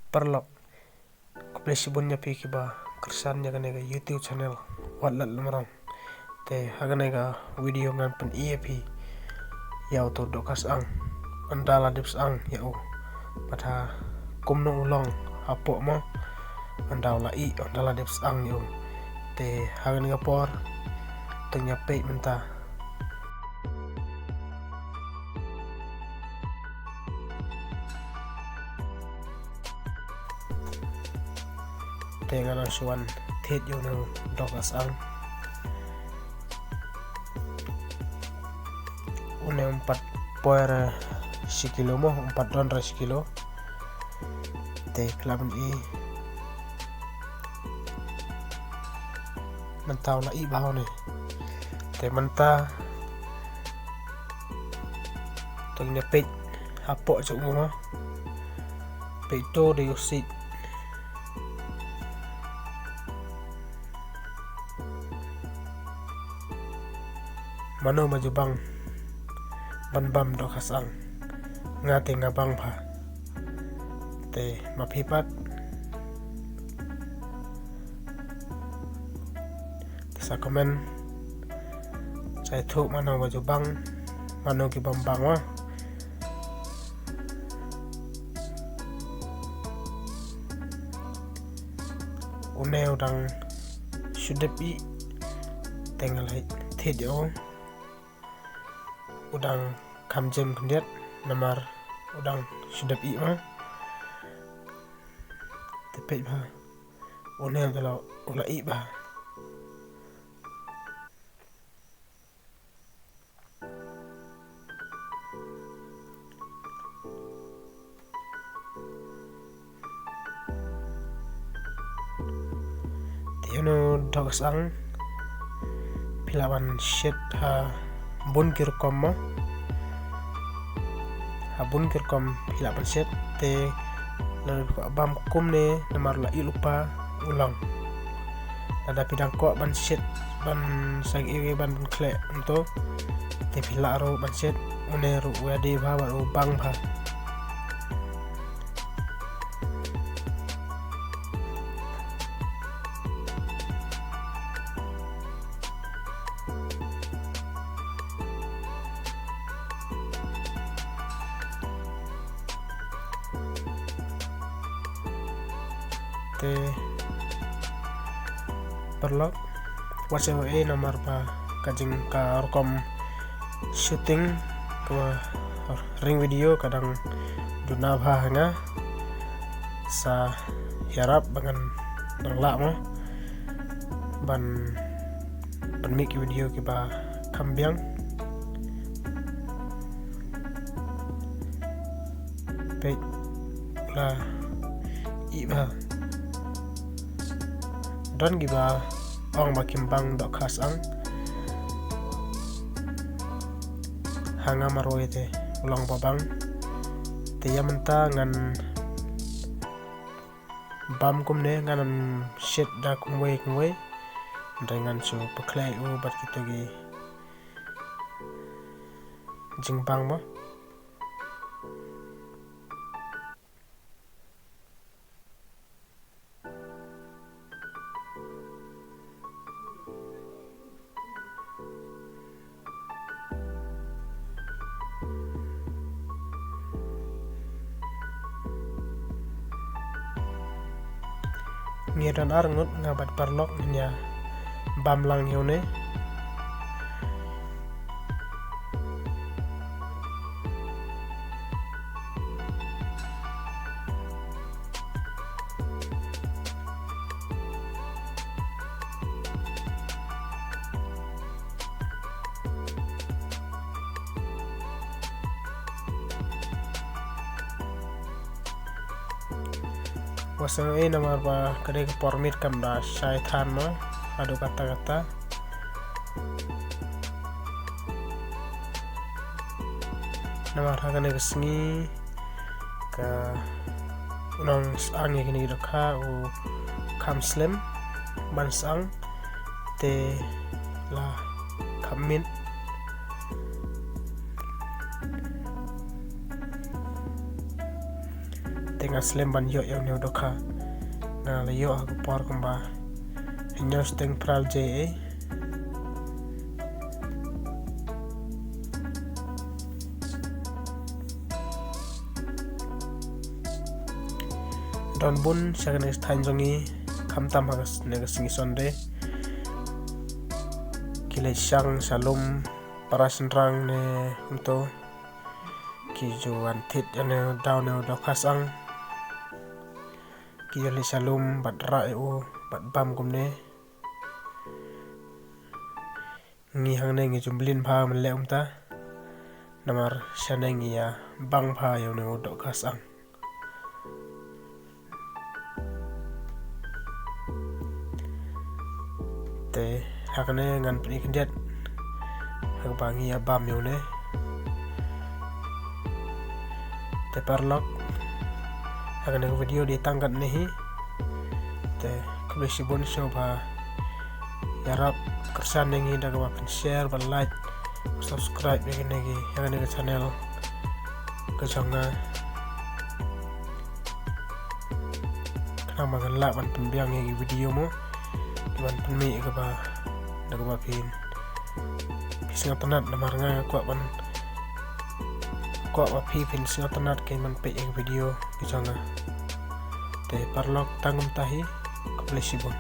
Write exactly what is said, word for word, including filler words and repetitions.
Paralok, khublei shibun ïa phi kiba kyrshan ïa kane ka YouTube channel Wat Lat Lumrong. Te ha kane ka video ngan pyni ïa phi ïa uto u dohkha syang, ynda la dep syang ïa u, bad ha kumno u long hapoh mo, ynda u la ih, ynda la dep syang ïa u. Te ha kane ka por to ngin ïa peit mynta. Te nga dang shu wan thied ïa une u dohkha syang. Une um pat poi re shi kilo mo, um pat don re shi kilo. Te phi lah ban i mynta u la ih bha une. Te mynta to ngin ïa peit hapoh jong u mo. Peit to dei u siej. Mano ba ju bang ban bam dohkha syang? Nga te nga bang bha. Te ma phi pat? Te sa comment, sa ïathuh mano ba ju bang, mano ki bym bang wa. Une u dang shu dep ih, te nga la thied ïa u. U dang kham jem khyndiat namar u dang shu dep ih ma. Te peit bha. Une u la, u la ih bha. Te une u dohkha syang phi lah ban shet ha bun ki rukom mo. Ha bun ki rukom phi lah ban shet, te lada phi kwah bam kumne namar u la ih lypa u long. Lada phi dang kwah ban shet ban sa kiwei ban pynkhleh kumto, te phi lah ruh ban shet, une ruh u ïadei bha bad u bang bha. Te paralok, wat sngewbha ei namar ba ka jing ka rukom shooting ka ring video ka dang duna bha ha nga. Sa ïarap ba ngan dang lah mo ban pynmih ki video kiba kham biang. Peit la ih bha. Don kiba ong ba kim bang dohkha syang. Ha nga marwei te u long ba bang. Te ïa mynta ngan bam kumne, ngan shet da kumwei kumwei. Hynrei ngan shu pynkhleh u bad kito ki jingbang mo. Ngi don ar ngut, nga bad paralok ngin ïa bam lang ïa une. Wat sngewbha ei namar ba ka dei ka por miet kam da shai than mo, haduh katta katta. Namar ha kane ka sngi ka nongsyang ïa kine ki dohkha u kham slem ban syang, te la kham miet. Te Nga slem ban ïoh ïa une u dohkha. Nga la ïoh ha ka por kumba hynñiew shiteng phra baje. Don bun sha kane ka thaiñ jong ngi, khamtam ha kane ka sngi Sunday. Ki leit shang sha lum para shynrang ne kumto. Ki ju wan thied ïa une u dohkha sang. Ki ju leit sha lum bad rah ïa u bad bam kumne. Ngi hangne ngi ju mlien bha ban leh kumta. Namar shane ngi ïa bang bha ïa une u dohkha sang. Te ha kane ngan pyni khyndiat ha kaba ngi ïa bam ïa une. Te paralok, ha kane ka video dei tang katne hi. Te khublei shibun shuh ba ïarap kyrshan ïa ngi da kaba phin share, ba like, subscribe ïa kane ka, ïa kane ka channel ka jong nga. Khnang ba ngan lah ban pynbiang ïa ki video mo, ban pynmih ïa kaba, da kaba phin, phi sngewtynnat namar nga kwah ban, kwah ba phi phin sngewtynnat kein ban peit ïa ki video ki jong nga. Te paralok tang kumta hi, khublei shibun.